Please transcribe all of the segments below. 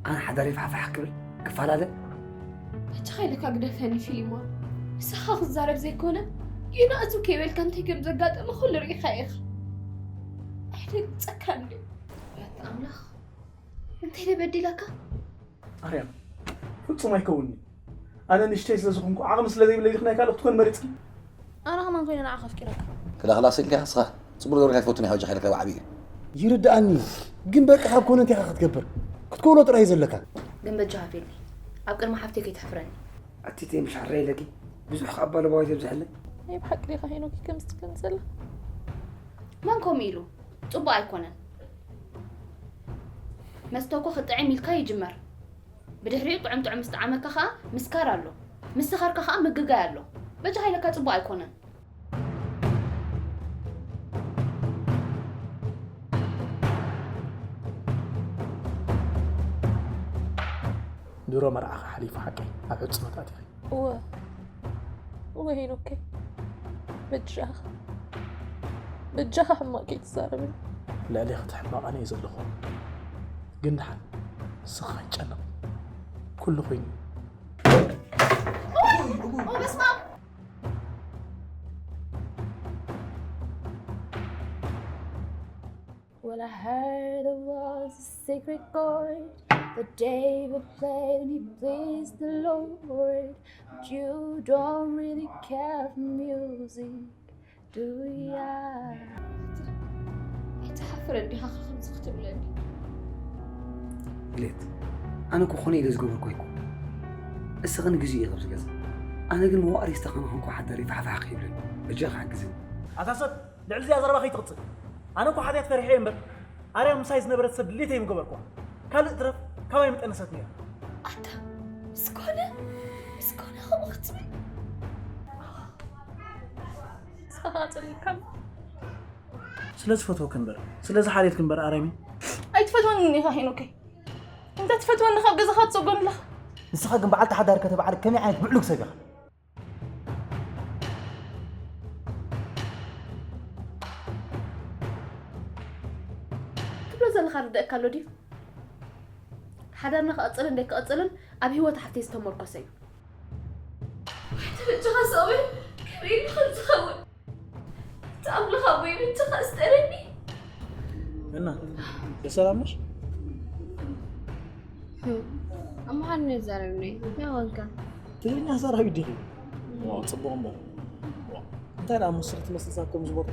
ኣነ ሓዳረይ ፋሕፋሕ ክብል ክፈላለ። ኣቻኻ ኢልካ ግደፈኒ ፊሊሞን። ንስኻ ክዛረብ ዘይኮነ ጌና እቱ ከይበልካ እንታይ ከም ዘጋጠመ ኩሉ ርኢኻ ኢኻ። ኣይደግጸካ እንዲ ኣምላኽ እንታይ ደበዲላካ? ኣርያም ፍጹም ኣይከውንኒ። ኣነ ንእሽተይ ስለ ዝኾንኩ ዓቕሚ ስለ ዘይብለይ ዲኺ ናይ ካልእ ክትኮን መሪጽኪ? ኣነ ከማን ኮይነ ንዓኻ ኣፍቂረካ። ክላኽላስ ኢልካ ስኻ ጽቡቅ ገርካ ትፈቱን ኢኻ ወጃ ሓይልካ ዓቢ እዩ። ይርድኣኒ ግን በቃ ካብ ኮነ እንታይ ኢኻ ክትገብር ክትከውሎ ጥራይ እዩ ዘለካ። ግን በጃኻ ፊሊ ኣብ ቅድሚ ሓፍተይ ከይትሕፍረኒ። ኣቲተይ ምሽ ሓራይ ኢለኪ ብዙሕ ካብ ባለባዋይ ተብዝሐለይ። ናይ ብሓቂ ዲኻ ሄኖክ ከምዚ ትብለኒ ዘላ? መን ከምኡ ኢሉ? ጽቡቕ ኣይኮነን። መስተ እኮ ክጥዕም ኢልካ ይጅመር። ብድሕሪኡ ጥዑም ጥዑም ምስ ጠዓመካ ኸኣ ምስካር ኣሎ። ምስ ሰኸርካ ኸኣ ምግጋይ ኣሎ። በጃኻ ኢለካ ጽቡቕ ኣይኮነን። ድሮ መርዓኻ ሓሊፉ ሓቀይ ኣብ ዕጽመት ኣቲኺ። እወ እወ ሄኖከይ በጃኻ በጃኻ ሕማቕ ከይትዛረበኒ። ልዕሌኺ ትሕመቕ ኣነ እየ ዘለኹ። ግን ደሓን ንስኺ ከይትጨነቒ ኩሉ ኮይኑ እዩ። ኦ በስመ ኣብ Well, I heard there was a secret chord that David played and he pleased the Lord. But you don't really care for music, do ya? ኣይትሓፍረን ዲኻ ከምዚ ክትብለኒ? ግሌት ኣነ እኮ ኮነ ኢለ ዝገበርኩ ኣይኮ እስኺ ንግዜኡ ኢኺ ኣብዚ ገዛ ኣነ ግን መዋእሪስታ ከማኹም ሓዳሪ ፋሕፋሕ ከይብለኒ በጃኻ ሓግዝኒ። ኣታ ሰብ ልዕሊ እዚኣ ዘረባ ከይትቕጽል። ኣነ እኮ ሓጢኣት ፈሪሐ እየ እምበር ኣርያም ምሳይ ዝነበረት ሰብ ድሌተይ ምገበርኩዋ። ካልእ ትረፍ ካባይ ምጠነሰት ነይራ። ኣታ ምስ ኮነ ምስ ኮነ ከምኡ ክትብል ንስኻ ጸሊእካ ስለ ዝፈትወኪ እምበር ስለ ዝሓልየልኪ እምበር ኣርያመይ። ኣይትፈትወንን ኢኻ ሄኖከይ። እንተ ትፈትወኒ ካብ ገዛኻ ትሰጎኒ ኣለኻ። ንስኻ ግን በዓልቲ ሓዳር ከተባዕሪ ከመይ ዓይነት ብዕሉግ ሰብ ኢኻ? ትብሎ ዘለኻ ርደእካ ኣሎ ድዩ? ሓዳርና ክቕጽልን ደይክቕጽልን ኣብ ህይወት ሓፍተይ ዝተመርኮሰ እዩ። ተበጃኻ ሰብኣይ ከመይ ኢሉ ከም ዝኸውን እቲ ኣምላኽ ኣቦይ በጃኻ ስጠረኒ። እና ብሰላም ነሽ? ኣምሓርኛ ይዛረብኒ እንታይ ኾንካ? ትግርኛ ሰራዊት ዲኺ? ዋው ጽቡቕ እምበር። ዋው እንታይ ደኣ ሙስሪ ትመስል ሳብ ከምዚ ቦታ?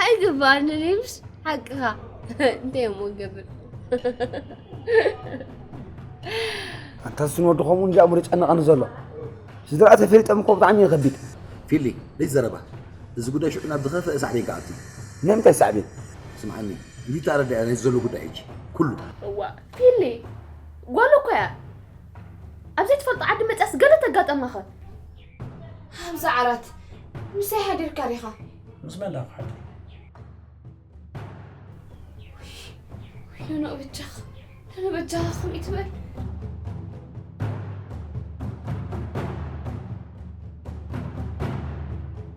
ኣይግባኣንን እዩምሽ ሓቅኻ እንታይ እሞ ገብር ኣንታ ዝስን ወዲ ከምኡ እንጂ ኣእምሮ ይጨነቐኒ ዘሎ ስድራ ተፈሊጦም እኮ ብጣዕሚ እዩ ከቢድ ፊሊ ዘይት ዘረባ እዚ ጉዳይ ሽዑ ናብ ዝኸፍአ ሳዕቤን ክኣቱ እዩ ናይ ምንታይ ሳዕቤን ስምዓኒ እንዲታ ኣረዳያ ናይ ዘሎ ጉዳይ ሕጂ ኩሉ እዋ ፊሊ ጓል እኮ እያ ኣብ ዘይትፈልጦ ዓዲ መፅያስ ገለ ተጋጠማኸ ኣብዛ ዓራት ምሳይ ሓዲርካ ዲኻ ምስ መን ዳፋሓት ኖኖ በጃኻ ኖኖ በጃኻ ከምኡ ትበል